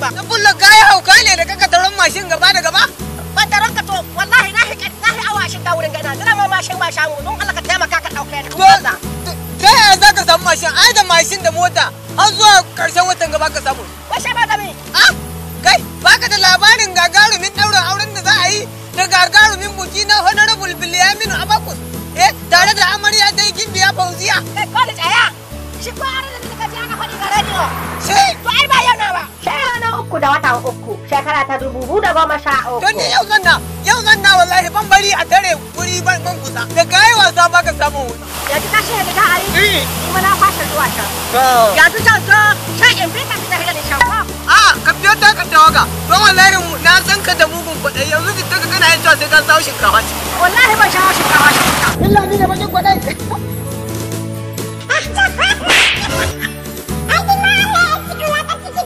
ba. Na bulla gaya hauka ne da kaka taron mashin gaba da gaba. Ban taron ka to wallahi na hi awa shiga wurin gana. Zira ma mashin ba shamu don Allah ka taimaka ka dauke ni. To ta yaya za ka samu mashin? Ai da mashin da mota har zuwa karshen watan gaba ka samu. Wai sai ba da me? Ah, kai baka da labarin gagarumin ɗaurin auren da za a yi da gagarumin buki na Honorable Bilyaminu Abakus. Eh, tare da amarya ta yi Gimbiya Fauziya. Kai ko da tsaya. Shi ko aure da nika ji ana faɗi ga rediyo. Sai To ai ba yau na ba. Sai ranar 3 da watan 3 shekara ta 2013. To ni yau zan na wallahi ban bari a tare guri ban kusa. Da kai wasa baka samu wuta. Yanzu ta shi da za a yi. Eh. Kuma na fashe zuwa can. To. Yanzu can zo sai in bi ka fita da shan ko. A ka biyo ta ka tawaga. Don wallahi na san ka da mugun kwaɗayi yanzu ka kana yin cewa sai ka samu shinkafa ce. Wallahi